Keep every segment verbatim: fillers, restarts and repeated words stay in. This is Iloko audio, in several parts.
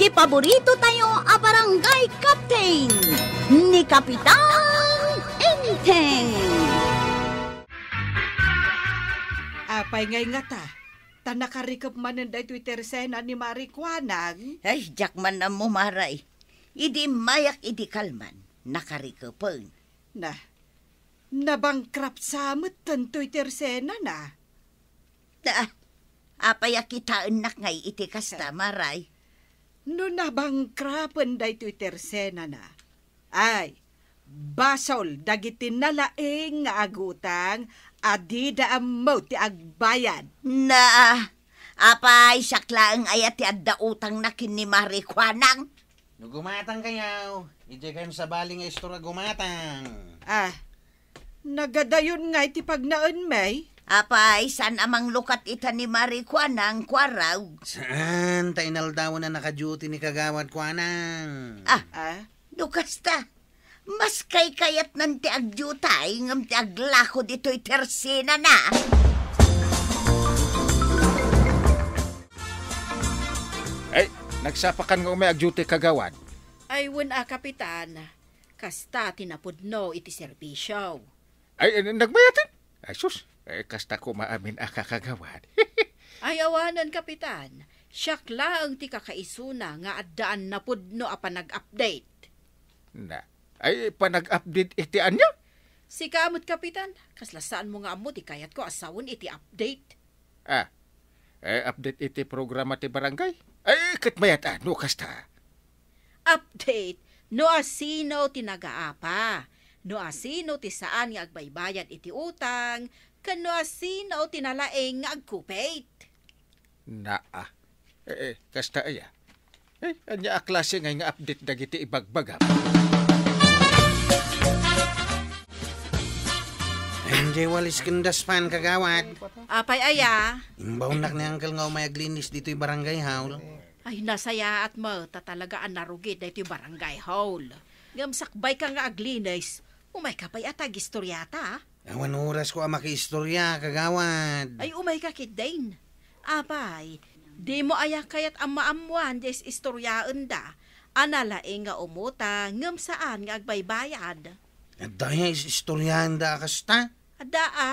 Paborito tayo a barangay captain, ni Kapitan Enteng. Apay ngay ngata, ta nakarikep manen daytoy tersena ni Mari Kuanang? Ay, diak man ammo, Maray. Idi immayak idi kalman, nakarikepen. Na, nabangkrap sa metten toy tersenana. Ah, apay a kitaennak ngay iti kasta, Maray? No nabangkrapen daytoy tersenana, ay, basol dagiti nalaing nga agutang a dida ammo ti agbayad. Na, apay, siak laeng aya ti adda utangna ken ni Mari Kuanang? No gumatangkayo, idiay kayon sabali nga istorya gumatang. Ah, nagadayon ngay ti pagnaenmi? Apay, saan a manglukat ita ni Mari Kuanang, Kuarog? Saan, ta inaldawen a naka-duty ni Kagawad Kuanang. Ah, Ah? no kasta, mas kaykayatnan ti agdiutay ngem ti aglako ditoy tersenana. Ay, nagsapakan nga umay agdiutay, Kagawad. Ay, wen a, Kapitan. Kasta ti napudno iti serbisio. Ay, eh, nagbayaten? Ay, sus, eh, kasta koma amin a, Kagawad. Ay, awanen, Kapitan. Siak laeng ti kakaisuna nga addaan napudno a panag-update. Na, ay, panag-update iti ania? Sika met, Kapitan, kasla saanmo nga ammo ti kayatko a sawen iti update. Ah, eh, update iti programa ti barangay? Ay, ket mayat a, no kasta. Update no asino ti nagaapa, no asino ti saan nga agbaybayad iti utang, ken no asino ti nalaing nga agkupit. Naa. Eh, eh, kasta aya. Eh, ania a klase ngay nga update dagiti ibagbagam? Ay, diay walis ken daspan, Kagawad. Apay aya? Imbaonnak ni Uncle nga umay aglinis ditoy barangay hall. Ay, nasayaat met ta talaga a narugit daytoy barangay hall. Ngem sakbayka nga aglinis, umayka pay a ta agistoriata. Awan orasko a makiistorya, Kagawad. Ay, umayka ketdin. Apay, dimo aya kayat a maammoan ti is-istoriaenda a nalaing nga umutang ngem saan nga agbaybayad? Adda aya is-istoriaenda a kasta? Adda a.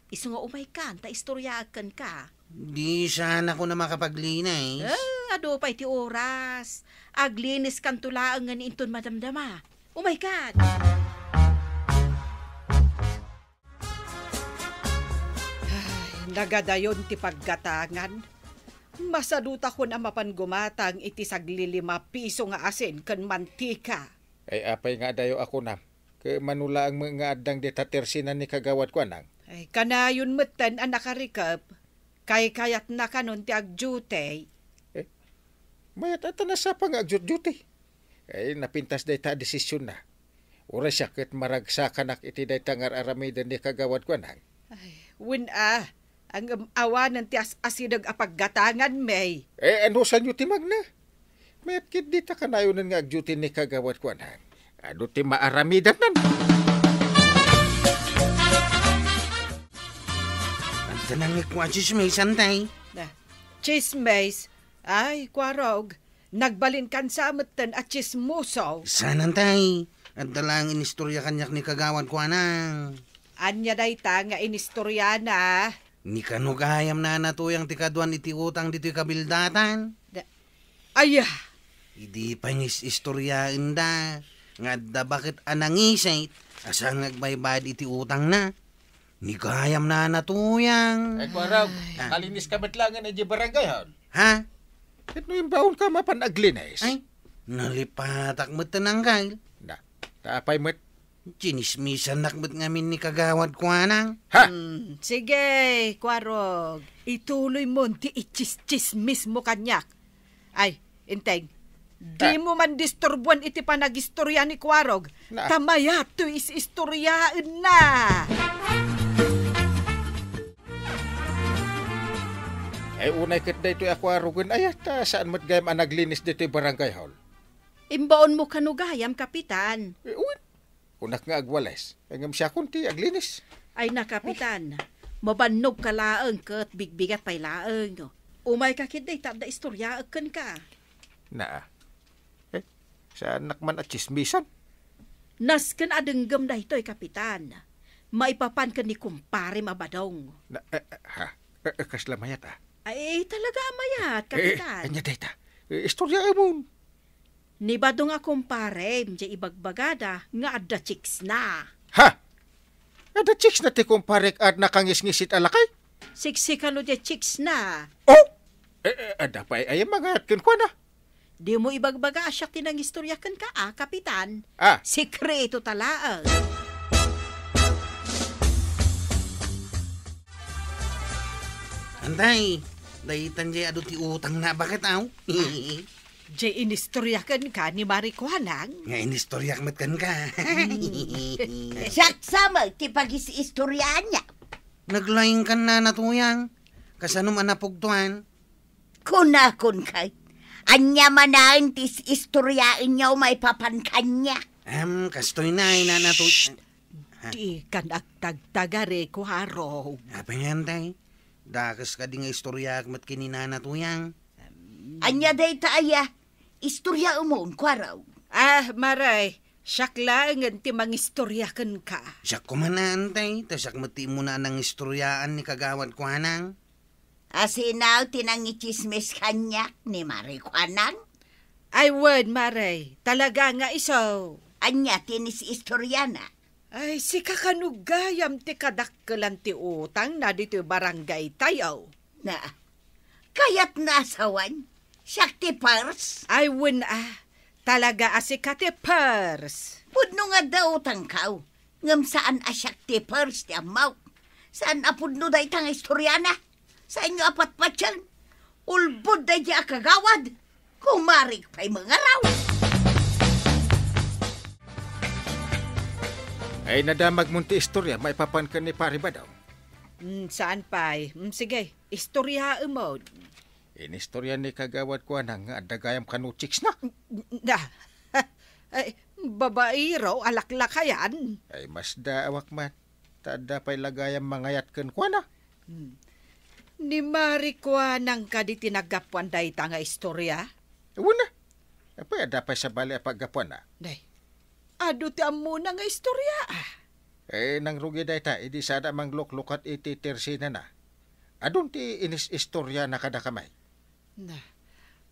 Isu nga umaykan ta istoriaek kenka. Di sanako a makapaglinis. Eh, adu pay ti oras. Agliniskanto laeng nga inton madamdama. Umaykan. Ay, nagadayon ti paggatangan. Masadutakon a mapan gumatang iti saglilima piso nga asin ken mantika. Ay, apay nga adayo a kunam? Ket mano laeng met nga addang dita tersena ni Kagawad Kuanang? Ay, kanayon metten a nakarikep. Kaykayatna kanon ti agdiutay. Eh, mayat a ta nasapa nga agdiutdiutay. Ay, napintas dayta a desisionna. Uray siak ket maragsakanak iti dayta nga ar-aramiden ni Kagawad Kuanang. Ay, wen a, ngem awanen ti as-asideg a paggatanganmi. Eh, anusanyo ti magna? Mayat ket dita kanayonen nga agdiutay ni Kagawad Kuanang. Adu ti maaramidannan. Adda nangikua a tsismis, Antay. Na, tsismis? Ay, Kuarog, nagbalinkan sa metten a tsismoso. Saan, Antay? Adda laeng inistorya kaniak ni Kagawad Kuanang. Ania dayta nga inistoriana? Ni kano gayam nana Tuyang ti kaduan iti utang ditoy kabildatan? Da-, aya! Idi pay nga is-istoriaenda nga adda baket a nangisit a saan nga agbaybayad iti utangna. Ni gayam nana Tuyang. Ay, Kuarog, ay. Ah. Nakalinis ka met laengen idiay barangay hall? Ha? Ket no imbaonka mapan aglinis? Ay, nalipatak met ti nanggal. Da, ta apay met? Tsinismisannak met ngamin ni Kagawad Kuanang. Ha? Hmm, sige, Kuarog. Ituloy mon ti itsistsismismo kaniak. Ay, Enteng, dimo man disturbuan iti panagistorya ni Kuarog. Na. Ta mayat toy is-istoryaenna. Ay, unay ket daytoy a Kuarogen aya, ta saan met gayam a naglinis ditoy barangay hall. Imbaonmo kano gayam, Kapitan? Eh, wen. Kunak nga agwales. Ngem siakon ti aglinis. Ay na, Kapitan, mabannogka laeng ket bigbigat pay laeng. Umayka ketdi ta adda istoryaek kenka. Na, eh, saanak man a tsismisan. Nasken a denggem daytoy, Kapitan. Maipapan ken ni kumparem a Badong. Na, eh, eh, ha? Eh, eh, kasla mayat, ah? Ay, talaga a mayat, eh, Kapitan. Ania dayta? Eh, istoryaemon. Ni Badong a kumparem, diay ibagbagada nga adda chicksna. Ha? Adda chicksna ti kumparek a nakangisngisit a lakay? Siksika no diay chicksna. Oh! Eh, eh, adda pay aya mangayat kenkuana? Dimo ibagbaga a siak ti nangistorya kenka, a, Kapitan. Ah. Sekreto ta laeng. Antay, daytan diay adu ti utangna a baket, aw? Diay inistorya kenka ni Mari Kuanang? Nga inistoryak met kenka. Hmm. Siak sa met ti pagis-istoryaanna. Naglaingkan, Nana Tuyang. Kasanom a napugtoan? Kunakon kay, ania manen ti is-istoryaenyo maipapan kaniak? Em, kastoy na, Nana Tuy-, Shh! Ha? Dikan agtagtagari, Kuarog. Apay nga, Antay? Dakes kadi nga istoryaak met ken ni Nana Tuyang? Em. Ania dayta aya? Istoryaemon, Kuarog. Ah, Mari, siak laengen ti mangistorya kenka. Siak koma, Antay, ta siak met ti immuna a nangistoryaan ni Kagawad Kuanang. Asino ti nangitsismis kaniak ni Mari Kuanang? Ay wen, Mari, talaga nga isu. Ania ti inis-istoriana? Ay, sika kano gayam ti kadakkelan ti utangna ditoy barangaytayo. Na, kayatna a sawen, siak ti pers? Ay, wen a, talaga a sika ti pers. Pudno nga adda utangko, ngem saan a siak ti pers ti ammok. Saan a pudno dayta nga istoriana. Saanyo a patpatien. Ulbod daydiay a kagawad. Kumarik pay mangaraw. Ay, nadamagmon ti istoria maipapan ken ni Pari Badong. Mm, saan pay? Mm, sige, istoriaemon. Inistorian ni Kagawad Kuanang nga adda gayam kano chicksna. Na, ay, babaero a laklakayan. Ay, masdaawak met. Ta adda pay la gayam mangayat kenkuana. Hmm. Ni Mari Kuanang kadi ti naggapuan dayta nga istoria? Wen a. Apay, adda pay sabali a paggapuanna? Nay, adu ti ammona nga istoria, ah. Eh, nangrugi dayta, idi sada mangluklukat iti tersinana. Adun ti inis-istoriana kadakami. Na,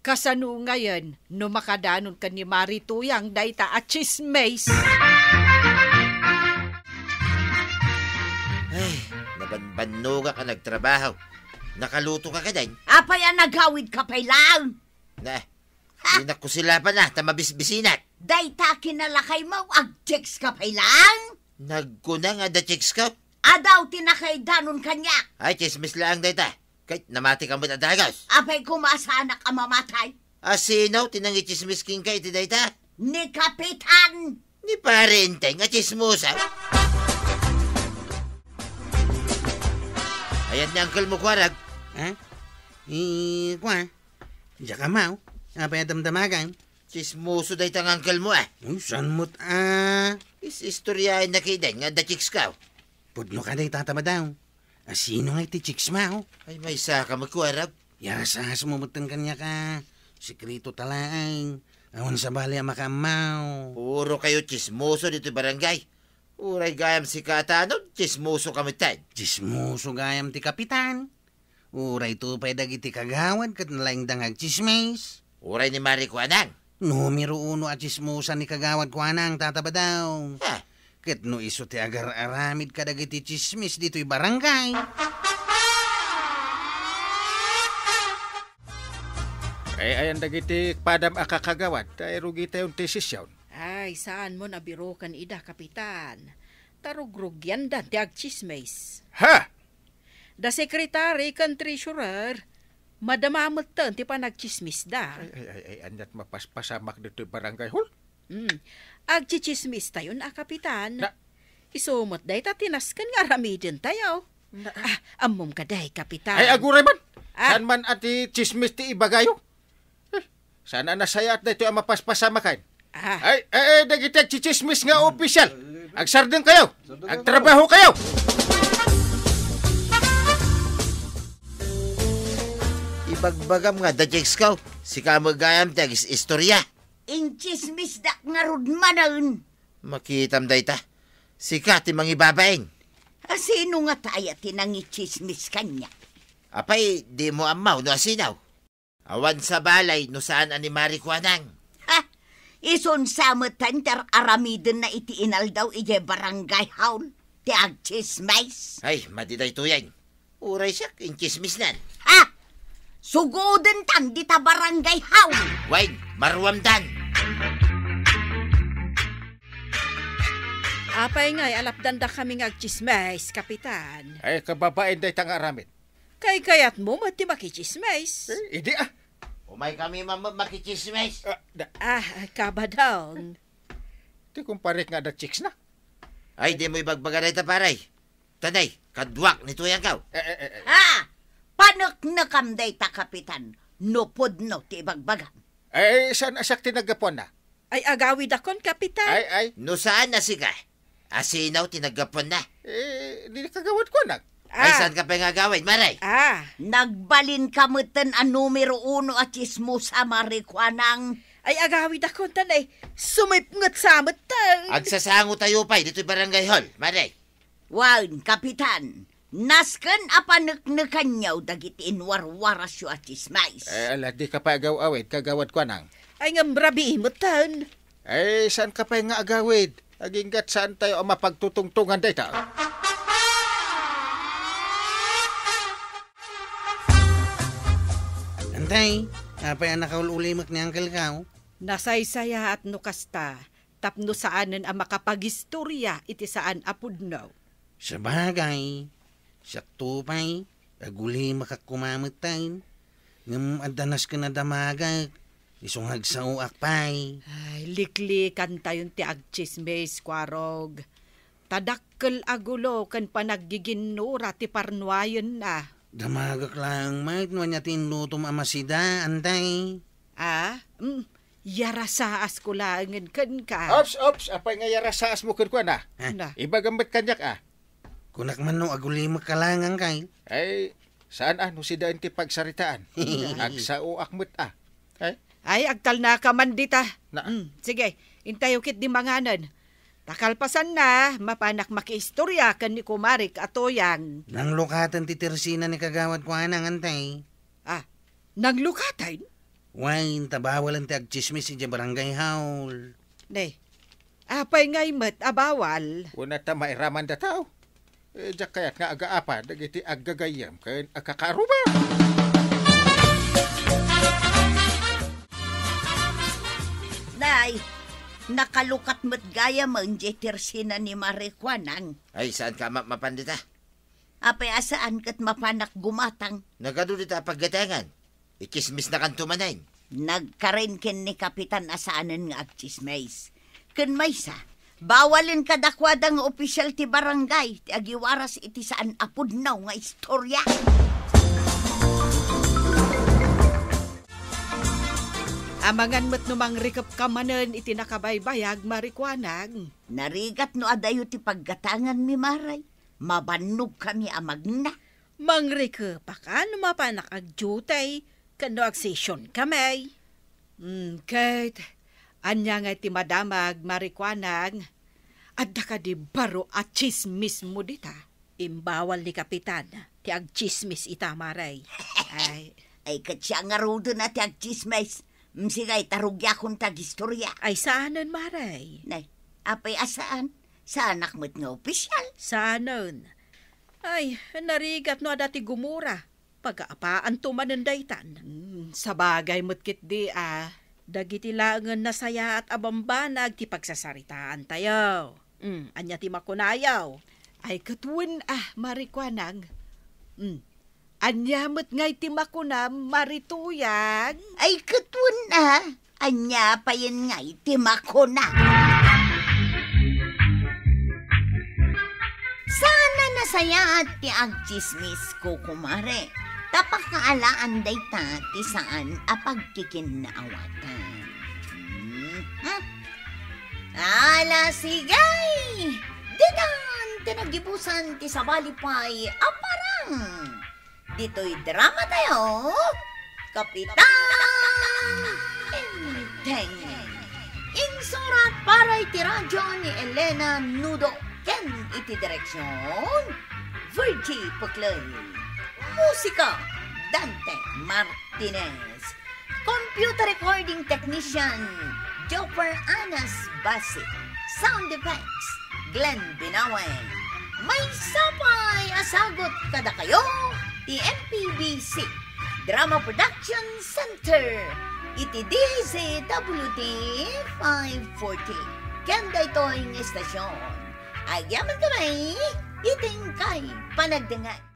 kasano ngayen no makadanon ken ni Mari Tuyang dayta a tsismis? Ay, nabanbannogak a nagtrabaho. Nakaluto ka kadin? Apay a nagawid ka pay laeng? Na, ha? Di nakusilapan na, ta mabisbisinak. Dayta kinalakaymo, agchicks ka pay laeng? Nagkuna nga adda chicks ka? Adu ti nakaidanon kaniak. Ay, tsismis laeng dayta. Ket namati ka met a dagus. Apay koma saanak a mamatay? A sino ti nangitsismis kenka iti dayta? Ni Kapitan. Ni Pari Enteng a tsismosa. Ayan ni uncle mo, Kuarag. Ha? I, kua? Diak ammo. Apay a damdamagan? Tsismoso dayta nga uncle mo, ah. Ay, saan met, ah? Is-istoriaenna kadi nga adda chicks ka. Pudno ka dayta, Tata Badong. A sino nga iti chicks mo? Ay, maysa ka met, Kuarag. Yarasas mo metten kaniak a sekreto ta laeng. Awan sabali a makaammo. Puro kayo tsismoso ditoy barangay. Uray gayam sika a tanod, tsismoso ka metten. Tsismoso gayam ti kapitan. Uray to pay dagiti kagawad ket nalaingda nga agtsismis. Uray ni Mari Kuanang. Numero uno a tsismosa ni Kagawad Kuanang, Tata Badong. Ah. Ket no isu ti agar-aramid kadagiti tsismis ditoy barangay. Ay, ayan dagiti padam a kakagawad, ta irugitayon ti sesion. Ay, saanmon a biroken ida, Kapitan. Ta rugrugianda ti agtsismis. Ha! Da secretary ken treasurer, madama metten ti panagtsismisda. Ay, ay, ay, ay, aniat mapaspasamak ditoy barangay hall? Hmm. Agtsitsismistayon a, Kapitan. Na- Isu met dayta ti nasken nga aramidentayo. Na- Ah, ammom kadi, Kapitan. Ay, aguray man. Ah. Saan man a ti tsismis ti ibagayo? Eh, saan a nasayaat daytoy a mapaspasamakan? Ah. Ay, eh, eh, dagiti agtsitsismis nga opisyal. Agsardeng kayo. Agtrabaho kayo. Ibagbagam nga, da chicks ka. Sika met gayam ti agis-istorya. Intsismisdak ngarud manen. Makitam dayta. Sika ti mangibabain. A, sino ngata aya ti nangitsismis kaniak? Apay, dimo ammo no asino? Awan sa balay no saan a ni Mari Kuanang. Ha? Isun sa met ti ar-aramidenna iti inaldaw idiay barangay hall ti agtsismis. Ay, madi daytoyen. Uray siak, intsismisnan. Ha? Sugodentan dita barangay hall. Wen, maruamdan. Apay ngay a lapdandak kami nga agtsismis, Kapitan? Ay, kababain dayta nga aramid. Kaykayatmo met ti makitsismis. Eh, idi, ah. Umay kami man met makitsismis. Ah, da- Ah, kabadong. Ti kumparik nga adda chicks na. Ay, dimo ibagbaga dayta, pare. Tanay, kaduak ni Tuyang kaw. Eh, eh, eh, eh. Ha? Paneknekam dayta, Kapitan. No pudno ti ibagbagam. Eh, saan a siak ti naggapuanna? Ay, agawidakon, Kapitan. Ay, ay. No saan a sika, asino ti naggapuanna? Eh, di Kagawad Kuanang. Ay, Ah. saan ka pay nga agawid, Mare? Ah. Nagbalinka metten a numero uno a tsismosa, Mare Kuanang. Ay, agawidakon, tan, ay, sumipnget sa metten. Agsasangotayo pay ditoy barangay hall, Mare. Wen, Kapitan, nasken a paneknekanyo dagiti inwarwarasyo a tsismis. Eh, ala, dika pay agaw-awid, Kagawad Kuanang. Ay, ngem rabii metten. Eh, saan ka pay nga agawid? Agingga't saantayo a mapagtutungtongan dayta. Antay, apay a nakaul-ulimek ni Uncle Kao? Nasaysayaat no kasta, tapno saanen a makapagistorya iti saan a pudno. Sabagay, siakto pay, agulimakak koma metten. Ngem adda nasken a damagek, isu nga agsaoak pay. Ay, liklikantayon ti agtsismis, Kuarog. Ta dakkel a gulo ken panaggiginnura ti parnuayenna. Damagek laeng met no ania ti inlutom a masida, antay. Ah? Mm, yarasaasko laengen kenka. Ops, ops, apay nga yarasaasmo kenkuana? Ha? Na. Ibagam met kaniak, ah. Kunak man no agulimek ka laeng, Angkay. Ay, saan, ah, no sidaen ti pagsaritaan. Agsaoak met, ah. Ay? Ay, agtalnaka man dita. Na. Mm, sige, intayo ketdi manganen. Ta kalpasanna, mapanak makiistorya ken ni kumarik a Tuyang. Nanglukaten ti tersina ni Kagawad Kuanang, antay. Ah, nanglukaten? Wen, ta bawalen ti agtsismis idiay barangay hall. Ne, apay ngay met a bawal? Kuna ta mairamanda tao. Eh, diak kayat nga agaapa dagiti aggagayyem ken agkakaarruba. Nay, nakalukat met gayamen diay tersina ni Mare Kuanang. Ay, saan ka ma-, mapan dita? Apay a saan ket mapanak gumatang? Nagadu dita a paggatengan. Itsismisnakanto manen. Nagkaren ken ni Kapitan a saanen nga agtsismis. Ken maysa, bawalen kadakuada nga opisial ti barangay ti agiwaras iti saan a pudno nga istorya. Amangan met no mangrikepka manen iti nakabaybayag, Mare Kuanang. Narigat no adayo ti paggatanganmi, Mare. Mabannogkami a magna. Mangrikepaka no mapanak agdiutay ken no agsesionkami. Hmm, ket ania ngay ti madamag, Mare Kuanang? Adda kadi baro a tsismismo dita? Imbawal ni Kapitan ti agtsismis ita, Mare. Ay. Ay, ket siak ngaruden a ti agtsismis. Msigay, ta rugiakon ti agistorya. Ay, saanen, Mare. Nay, apay a saan? Saanak met nga opisial. Saanen. Ay, narigat no adda ti gumura. Pagaapaanto manen daytan. Hmm, sabagay met ketdi a. Dagiti laengen nasayaat a bambanag ti pagsasaritaantayo. Hmm, ania ti makunayo? Ay, ket wen a, Mare Kuanang. Hmm, ania met ngay ti makunam, Mare Tuyang? Ay, ket wen a, ania payen ngay ti makuna? Saan a nasayaat ti agtsismis, kukumare. Ta pakaalaan dayta ti saan a pagkikinnaawatan. Mhm. Ala, sige! Ditan ti naggibusan ti sabali pay a parang. Ditoy drama tayo, Kapitan Enteng. Insurat para iti radyo ni Elena Nudo ken iti direksyon, Virgie Puclay. Musika, Dante Martinez. Computer recording technician, Jopper Anas Basi. Sound effects, Glenn Binawen. Maysa pay a sagut kadakayo ti M P B C Drama Production Center iti D Z W T five forty. Ken daytoy nga istasyon, agyamankami iti inkay panagdengngeg.